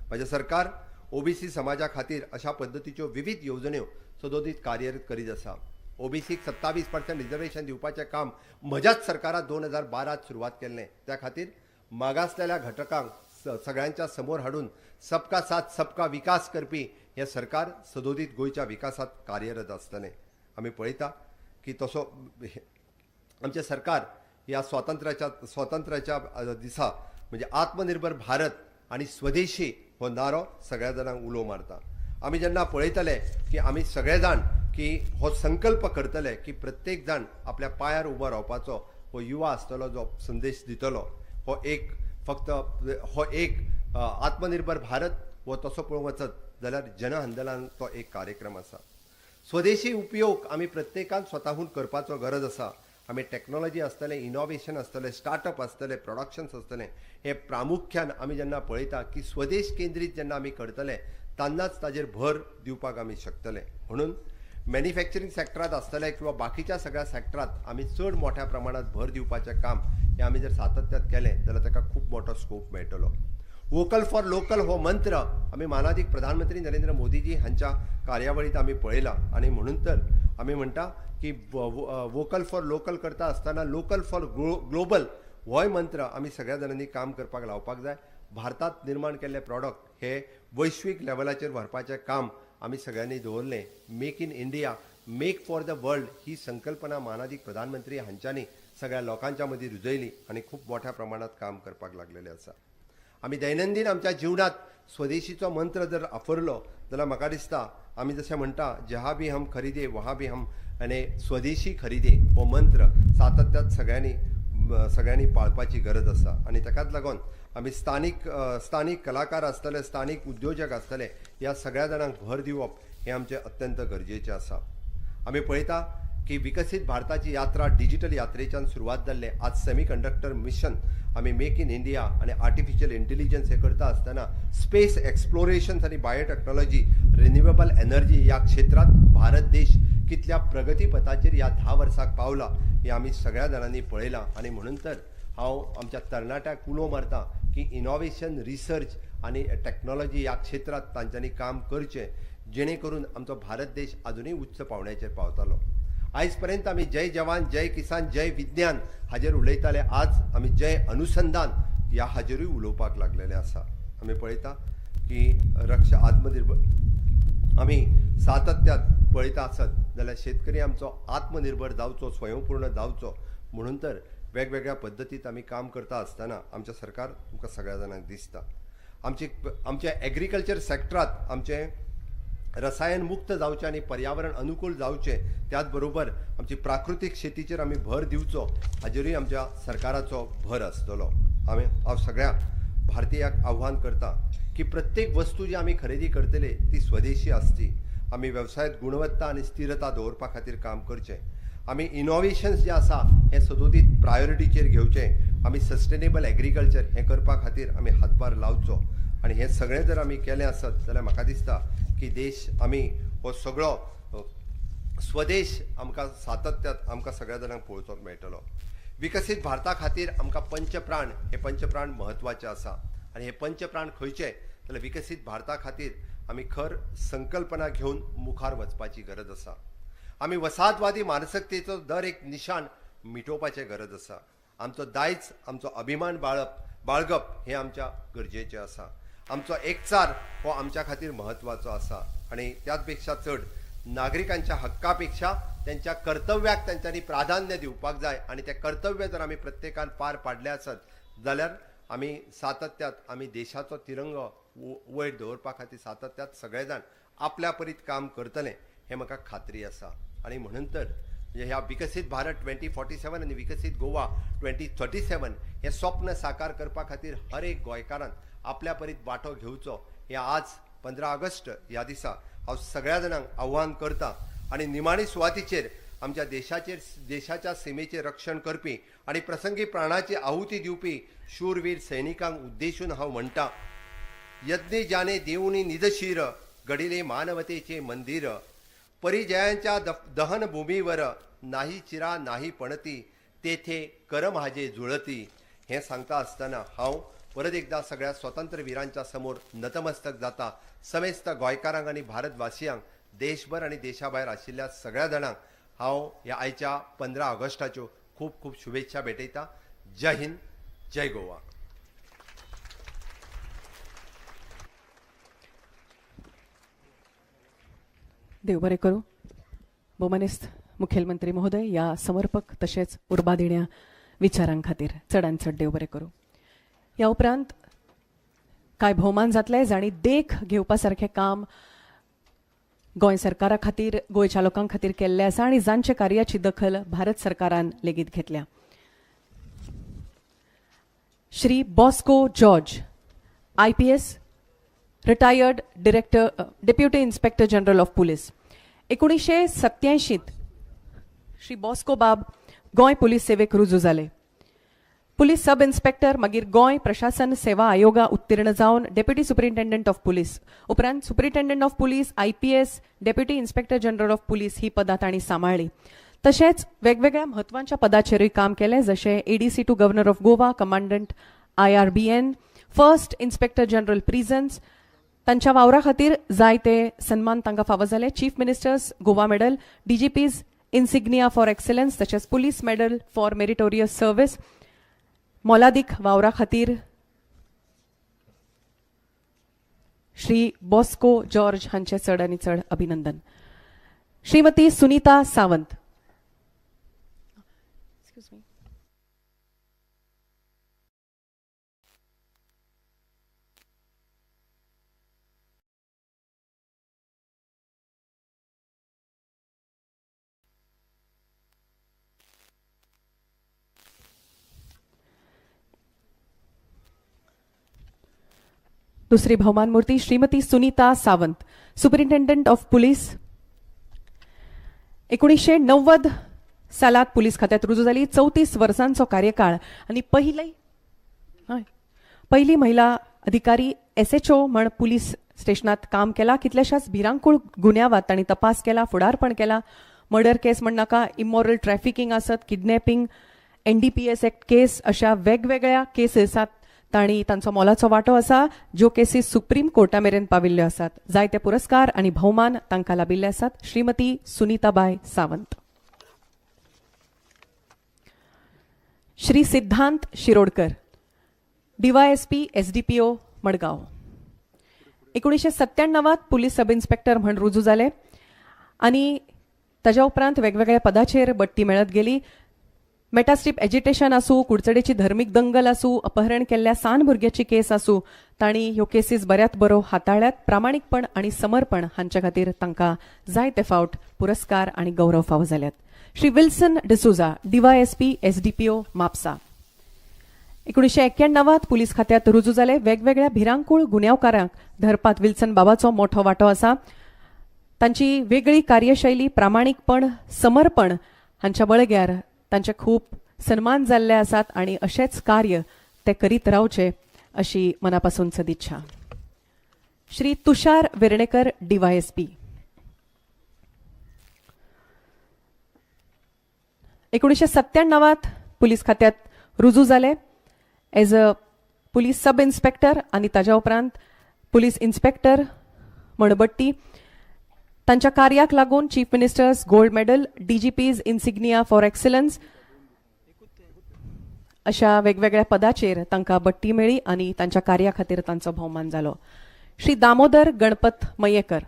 म्हजें सरकार ओबीसी समाजा खातीर अशा पद्दतीच्यो विविध येवजण्यो सदोदीत कार्यरत करीत आसा. ओबीसीक 27% रिजर्वेशन दिवपाचें काम म्हज्याच सरकारान 2012 सुरवात केल्लें. त्या खातीर मागासलेल्या घटकांक सगळ्यांच्या समोर हाडून सबका साथ सबका विकास करपी हें सरकार सदोदीत गोंयच्या विकासात कार्यरत आसतलें. आमी पळयता की तसो आमचें सरकार ह्या स्वातंत्र्याच्या दिसा म्हणजे आत्मनिर्भर भारत आनी स्वदेशी हो नारो सगळ्या जाणांक उलो मारता. आमी जेन्ना पळयतले की आमी सगळे जाण की हो संकल्प करतले की प्रत्येक जाण आपल्या पांयार उबो रावपाचो हो युवा आसतलो जो संदेश दितलो, हो एक फक्त हो एक आत्मनिर्भर भारत हो तसो पळोवंक वचत जाल्यार जन आंदोलन तो एक कार्यक्रम आसा. स्वदेशी उपयोग आमी प्रत्येकान स्वताहून करपाचो गरज आसा. आमी टॅक्नोलॉजी आसतलें, इनोवेशन आसतलें, स्टार्टअप आसतलें, प्रोडक्शन्स आसतलें, हे प्रामुख्यान आमी जेन्ना पळयता की स्वदेश केंद्रीत जेन्ना आमी करतले तेन्नाच ताजेर भर दिवपाक आमी शकतले. म्हणून मॅन्युफॅक्चरींग सॅक्टरांत आसतलें किंवा बाकीच्या सगळ्या सॅक्टरांत आमी चड मोठ्या प्रमाणांत भर दिवपाचें काम हें आमी जर सातत्यात केलें जाल्यार ताका खूब मोठो स्कोप मेळटलो. वोकल फॉर लोकल हो मंत्र आमी मानादीक प्रधानमंत्री नरेंद्र मोदीजी हांच्या कार्यावळींत आमी पळयला आनी म्हणून तर आमी म्हणटा की वोकल फॉर लोकल करता आसतना लोकल फॉर ग्लोबल होय मंत्र आमी सगळ्या जाणांनी काम करपाक लावपाक जाय. भारतांत निर्माण केल्ले प्रॉडक्ट हे वैश्वीक लेवलाचेर व्हरपाचें काम आमी सगळ्यांनी दवरलें. Make in India, make for the world ही संकल्पना मानादीक प्रधानमंत्री हांच्यांनी सगळ्या लोकांच्या मदीं रुजयली आनी खूब मोठ्या प्रमाणांत काम करपाक लागलेलें आसा. आमी दैनंदीन आमच्या जिवनांत स्वदेशीचो मंत्र जर आफरलो जाल्यार म्हाका दिसता आमी जशें म्हणटा जहा भी हम खरीदे वहा भी हम आनी स्वदेशी खरीदे हो मंत्र सातत्यात सगळ्यांनी पाळपाची गरज आसा. आनी ताकाच लागून आमी स्थानीक कलाकार आसतले, स्थानीक उद्योजक आसतले, ह्या सगळ्या जाणांक भर दिवप हें आमचें अत्यंत गरजेचें आसा. आमी पळयता की विकसीत भारताची यात्रा डिजिटल यात्रेच्यान सुरवात जाल्लें. आज सेमी कंडक्टर मिशन आमी मेक इन इंडिया आनी आर्टिफिशियल इंटेलिजन्स हें करता आसतना स्पेस एक्सप्लोरेशन्स आनी बायोटॅक्नॉलॉजी, रिन्युएबल एनर्जी ह्या क्षेत्रांत भारत देश कितल्या प्रगतीपथाचेर ह्या 10 वर्साक पावला हें आमी सगळ्या जाणांनी पळयलां. आनी म्हणून तर हांव आमच्या तरणाट्याक उलो मारता की इनोवेशन, रिसर्च आनी टॅक्नॉलॉजी ह्या क्षेत्रांत तांच्यांनी काम करचें जेणे करून आमचो भारत देश आजुनूय उच्च पावंड्याचेर पावतलो. आयज पर्यंत आमी जय जवान, जय किसान, जय विज्ञान हाजेर उलयताले, आज आमी जय अनुसंधान ह्या हाजेरूय उलोवपाक लागलेले आसा. आमी पळयता की रक्षा आत्मनिर्भर आमी सातत्यात पळयता आसत जाल्यार शेतकरी आमचो आत्मनिर्भर जावचो, स्वयंपूर्ण जावचो म्हणून तर वेगवेगळ्या पद्दतीत आमी काम करता आसतना आमचें सरकार तुमकां सगळ्या जाणांक दिसता. आमच्या एग्रीकल्चर सॅक्टरांत आमचें रसायन मुक्त जावचें आनी पर्यावरण अनुकूल जावचें, त्याच बरोबर आमची प्राकृतीक शेतीचेर आमी भर दिवचो हाजेरूय आमच्या सरकाराचो भर आसतलो. हांव सगळ्या भारतीयांक आव्हान करता की प्रत्येक वस्तू जी आमी खरेदी करतले ती स्वदेशी आसची. आमी वेवसायांत गुणवत्ता आनी स्थिरता दवरपा खातीर काम करचें. आमी इनोवेशन्स जे आसा हें सदोदीत प्रायोरिटीचेर घेवचें. आमी सस्टेनेबल एग्रीकल्चर हें करपा खातीर आमी हातभार लावचो आनी हें सगळें जर आमी केलें आसत जाल्यार म्हाका दिसता की देश आमी हो सगळो स्वदेश आमकां सातत्यात आमकां सगळ्या जाणांक पळोवपाक मेळटलो. विकसीत भारता खातीर आमकां पंचप्राण हे पंचप्राण म्हत्वाचे आसा आनी हे पंचप्राण खंयचे जाल्यार विकसीत भारता खातीर आमी खर संकल्पना घेवन मुखार वचपाची गरज आसा. आमी वसाहतवादी मानसिकतेचो दर एक निशाण मिटोवपाचें गरज आसा. आमचो दायज, आमचो अभिमान बाळगप हें आमच्या गरजेचें आसा. आमचो एकचार हो आमच्या खातीर म्हत्वाचो आसा आनी त्याच पेक्षा चड नागरिकांच्या हक्का पेक्षा त्यांच्या कर्तव्याक तांच्यांनी प्राधान्य दिवपाक जाय आनी तें कर्तव्य जर आमी प्रत्येकान पार पाडलें आसत जाल्यार आमी सातत्यात आमी देशाचो तिरंगो वयर दवरपा खातीर सातत्यात सगळे जाण आपल्या परीत काम करतले हें म्हाका खात्री आसा. आनी म्हणून तर म्हणजे ह्या विकसीत भारत 2047 आनी विकसीत गोवा 2037 हें स्वप्न साकार करपा खातीर हर एक गोंयकारान आपल्या परीत वांटो घेवचो हें आज 15 ऑगस्ट ह्या दिसा हांव सगळ्या जाणांक आव्हान करता. आनी निमाणी सुवातीचेर आमच्या देशाच्या सीमेचेर रक्षण करपी आनी प्रसंगी प्राणाची आहुती दिवपी शूरवीर सैनिकांक उद्देशून हांव म्हणटा, यज्ञ जाने देवनी निजशीर घडिले मानवतेचे मंदिर, परिजयांच्या दहनभूमीवर नाही चिरा नाही पणती, तेथे कर माझे जुळती. हें सांगता आसतना हांव परत एकदा सगळ्या स्वातंत्र्यवीरांच्या समोर नतमस्तक जाता. समेस्त गोंयकारांक आनी भारतवासियांक, देशभर आनी देशा भायर आशिल्ल्या सगळ्या जाणांक हांव ह्या आयच्या 15 ऑगस्टाच्यो खूब खूब शुभेच्छा भेटयता. जय हिंद, जय गोवा. देव बरें करूं. भोवमानेस्त मुखेलमंत्री महोदय, ह्या समर्पक तशेंच उर्बा दिण्या विचारां खातीर चडान चड देव बरें करूं. ह्या उपरांत कांय भोवमान जातले जांणी देख घेवपा सारकें काम गोंय सरकारा खातीर, गोंयच्या लोकां खातीर केल्लें आसा आनी जांच्या कार्याची दखल भारत सरकारान लेगीत घेतल्या. Shri Bosco George, IPS, retired director, deputy inspector general of police. 1987 Shri Bosco बाब गोंय पुलीस सेवेक रुजू जाले. पुलीस सब इन्स्पेक्टर, मागीर गोंय प्रशासन सेवा आयोगा उत्तीर्ण जावन डेप्युटी सुपरिंटेंडंट ऑफ पुलीस, उपरांत superintendent of police, IPS, deputy inspector general of police ही पदां तांणी सांबाळ्ळी. तशेंच वेगवेगळ्या म्हत्वाच्या पदाचेरूय काम केलें, जशें ADC to governor of Goa, commandant IRBN, first inspector general prisons. तांच्या वावरा खातीर जायते सन्मान तांकां फावो जाले. Chief minister's Goa medal, DGP's insignia for excellence, तशेंच police medal for meritorious service. मोलादीक वावरा खातीर श्री बॉस्को जॉर्ज हांचे चड आनी चड अभिनंदन. श्रीमती सुनीता सावंत. Excuse me. दुसरी भोवमान मूर्ती Shrimati Sunita Sawant, superintendent of police. 1990 सालात पुलीस खात्यात रुजू जाली. 34 वर्सांचो कार्यकाळ आनी पयली महिला अधिकारी SHO म्हण पुलीस स्टेशनात काम केला. कितल्याशाच भिरांकूळ गुन्यांवात तांणी तपास केला, फुडारपण केला. मर्डर केस म्हण नाका, इमॉरल ट्रॅफिकींग आसत, किडनॅपिंग, NDPS act केस, अशा वेगवेगळ्या केसीसात तांणी तांचो मोलाचो वांटो आसा, ज्यो केसी सुप्रीम कोर्टा मेरेन पाविल्ल्यो आसात. जायते पुरस्कार आनी भोवमान तांकां लाबिल्ले आसात. श्रीमती सुनीताबाय सावंत. श्री सिद्धांत Shirodkar, DYSP SDPO Madgaon. 1997 police sub inspector म्हण रुजू जाले आनी ताज्या उपरांत वेगवेगळ्या पदाचेर बडटी मेळत गेली. मेटास्ट्रीप एजिटेशन आसूं, कुडचडेची धर्मीक दंगल आसूं, अपहरण केल्ल्या सान भुरग्याची केस आसूं, तांणी ह्यो केसीस बऱ्यात बरो हाताळ्यात. प्रामाणीकपण आनी समर्पण हांचे खातीर तांकां जायते फावट पुरस्कार आनी गौरव फावो जाल्यात. Shri Wilson D'Souza, DYSP SDPO Mapusa. 1991 police खात्यात रुजू जाले. वेगवेगळ्या भिरांकूळ गुन्यांवकारांक धरपात विल्सन बाबाचो मोठो वांटो आसा. तांची वेगळी कार्यशैली, प्रामाणीकपण, समर्पण हांच्या बळग्यार तांचे खूब सन्मान जाल्ले आसात आनी अशेंच कार्य ते करीत रावचे अशी मनापासून सदिच्छा. श्री तुषार वेर्णेकर, DYSP. 1997 police खात्यात रुजू जाले as a police sub inspector आनी ताज्या उपरांत पुलीस इन्स्पेक्टर म्हणबट्टी. तांच्या कार्याक लागून chief minister's gold medal, DGP's insignia for excellence अशा वेगवेगळ्या पदाचेर तांकां बडटी मेळ्ळी आनी तांच्या कार्या खातीर तांचो भोवमान जालो. श्री दामोदर गणपत मयेकर,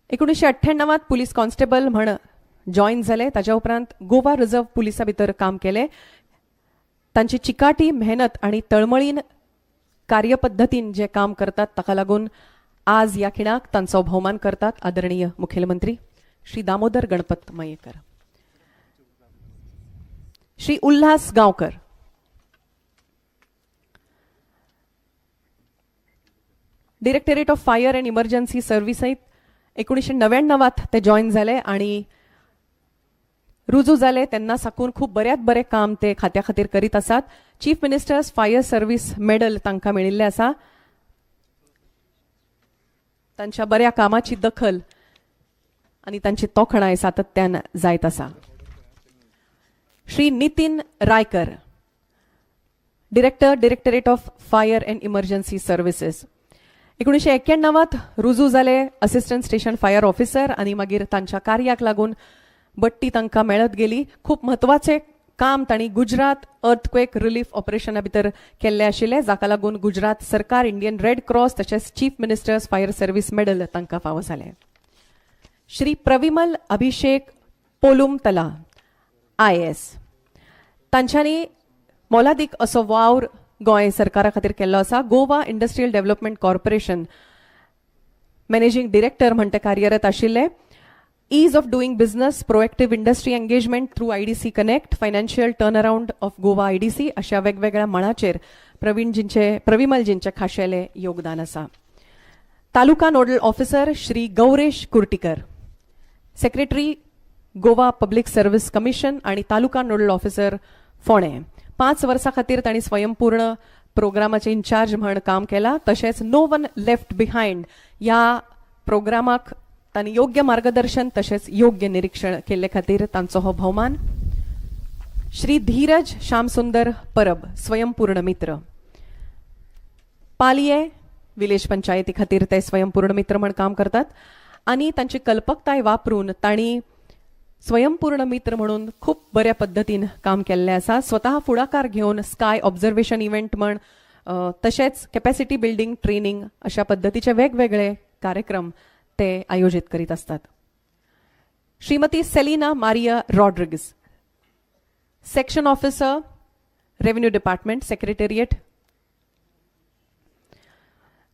1998 पुलीस कॉन्स्टेबल म्हण जॉईन जाले. ताज्या उपरांत गोवा रिझर्व्ह पुलिसा भितर काम केलें. तांची चिकाटी, मेहनत आनी तळमळीन कार्यपद्दतीन जे काम करतात ताका लागून आज ह्या खिणाक तांचो भोवमान करतात आदरणीय मुखेलमंत्री Shri Damodar Ganpat Mayekar. Shri Ulhas Gaonkar, directorate of fire and emergency सर्व्हिसहीत 1999 ते जॉईन जाले आनी रुजू जाले तेन्ना साकून खूब बऱ्यात बरें काम ते खात्या खातीर करीत आसात. Chief minister's fire service medal तांकां मेळिल्लें आसा. तांच्या बऱ्या कामाची दखल आनी तांची तोखणाय सातत्यान जायत आसा. Shri Nitin Raikar, Director, Directorate of Fire and Emergency Services. 1991 रुजू जाले असिस्टंट स्टेशन फायर ऑफिसर आनी मागीर तांच्या कार्याक लागून बडटी तांकां मेळत गेली. खूब म्हत्वाचें काम तांणी गुजरात अर्थक्वेक रिलीफ ऑपरेशना भितर केल्लें आशिल्लें, जाका लागून गुजरात सरकार, इंडियन रेड क्रॉस तशेंच Chief Minister's Fire Service Medal तांकां फावो जालें. श्री प्रविमल अभिषेक पोलुमतला IAS, तांच्यांनी मोलादीक असो वावर गोंय सरकारा खातीर केल्लो आसा. Goa Industrial Development Corporation managing director म्हण ते कार्यरत आशिल्ले. Ease of doing business, proactive industry engagement through IDC Connect, financial turnaround of Goa IDC अशा वेगवेगळ्या मळाचेर प्रविमलजींचे खाशेले योगदान आसा. Taluka nodal officer Shri Gauresh Kurtikar, secretary Goa Public Service Commission आणि तालुका नोडल ऑफिसर फोंडें. 5 वर्सां खातीर तांणी स्वयंपूर्ण प्रोग्रामाचे इन्चार्ज म्हण काम केलां. तशेंच नो वन लेफ्ट बिहायंड ह्या प्रोग्रामाक तांणी योग्य मार्गदर्शन तशेंच योग्य निरीक्षण केल्ले खातीर तांचो हो भोवमान. श्री धीरज श्यामसुंदर परब, स्वयंपूर्ण मित्र, पालये विलेज पंचायती खातीर ते स्वयंपूर्ण मित्र म्हण काम करतात आनी तांची कल्पकताय वापरून तांणी स्वयंपूर्ण मित्र म्हणून खूब बऱ्या पद्दतीन काम केल्लें आसा. स्वतः फुडाकार घेवन स्काय ऑब्जर्वेशन इव्हेंट म्हण तशेंच कॅपॅसिटी बिल्डींग ट्रेनिंग अशा पद्दतीचे वेगवेगळे कार्यक्रम ते आयोजीत करीत असतात. Shrimati Selina Maria Rodrigues, section officer, revenue department, secretariat.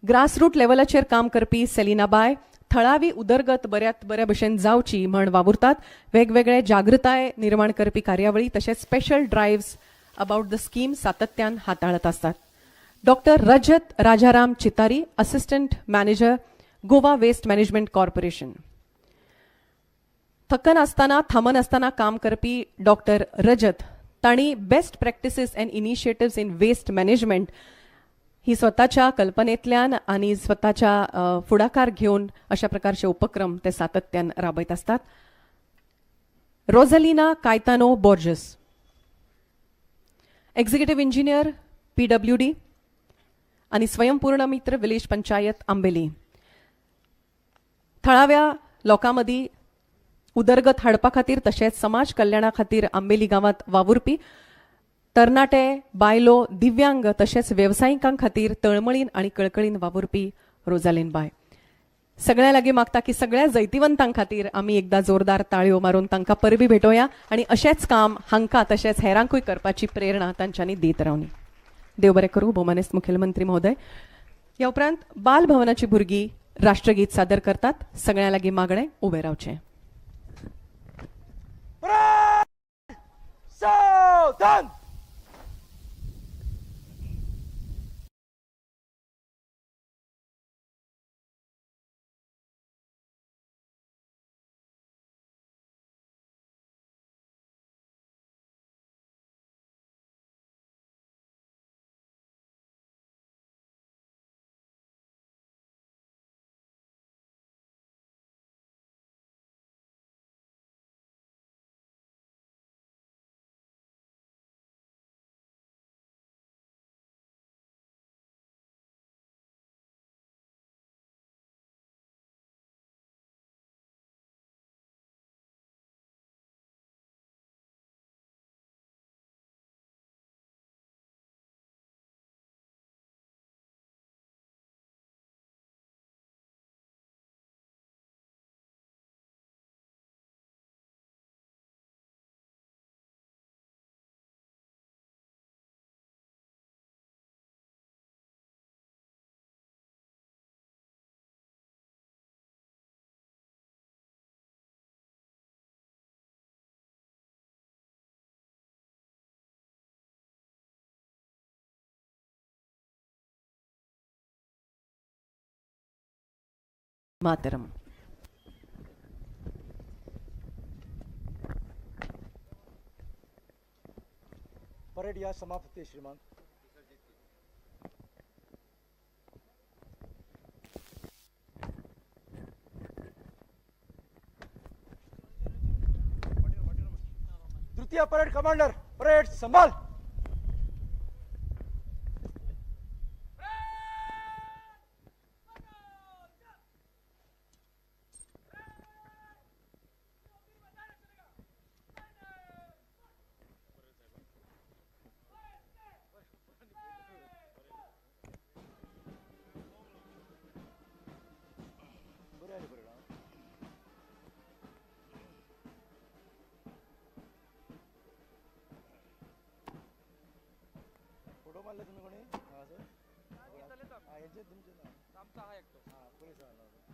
Grassroot लेवलाचेर काम करपी सेलिना बाय थळावी उदरगत बऱ्यात बऱ्या भशेन जावची म्हण वावुरतात. वेगवेगळे जागृताय निर्माण करपी कार्यावळी तशेंच special drives about the scheme सातत्यान हाताळत आसतात. Doctor Rajat Rajaram Chitari, assistant manager, Goa Waste Management Corporation. थकनासतना थांबनासतना काम करपी डॉक्टर रजत तांणी best practices and initiatives in waste management ही स्वताच्या कल्पनेंतल्यान आनी स्वताच्या फुडाकार घेवन अशा प्रकारचे उपक्रम ते सातत्यान राबयत आसतात. Rosalina Caetano Borges, executive engineer, PWD आनी स्वयंपूर्ण मित्र, विलेज पंचायत आंबेली. थळाव्या लोकां मदीं उदरगत हाडपा खातीर तशेंच समाज कल्याणा खातीर आंबेली गांवांत वावुरपी तरणाटे, बायलो, दिव्यांग तशेंच वेवसायिकां खातीर तळमळीन आनी कळकळीन वावुरपी रोजालीन बाय. सगळ्या लागीं मागता की सगळ्या जैतिवंतां खातीर आमी एकदां जोरदार ताळयो मारून तांकां परबी भेटोवया आनी अशेंच काम हांकां तशेंच हेरांकूय करपाची प्रेरणा तांच्यांनी दीत रावनी. देव बरें करूं भोवमानेस्त मुखेलमंत्री महोदय. ह्या उपरांत बाल भवनाची भुरगीं राष्ट्रगीत सादर करतात. सगळ्यां लागीं मागणें उबें रावचें. सावधान. मातरम. परेड या समाप्त होती है श्रीमान. द्वितीय परेड कमांडर, परेड संभाल. तुमचें नांव? आमचा हा एकटो. हां, पुलिसां.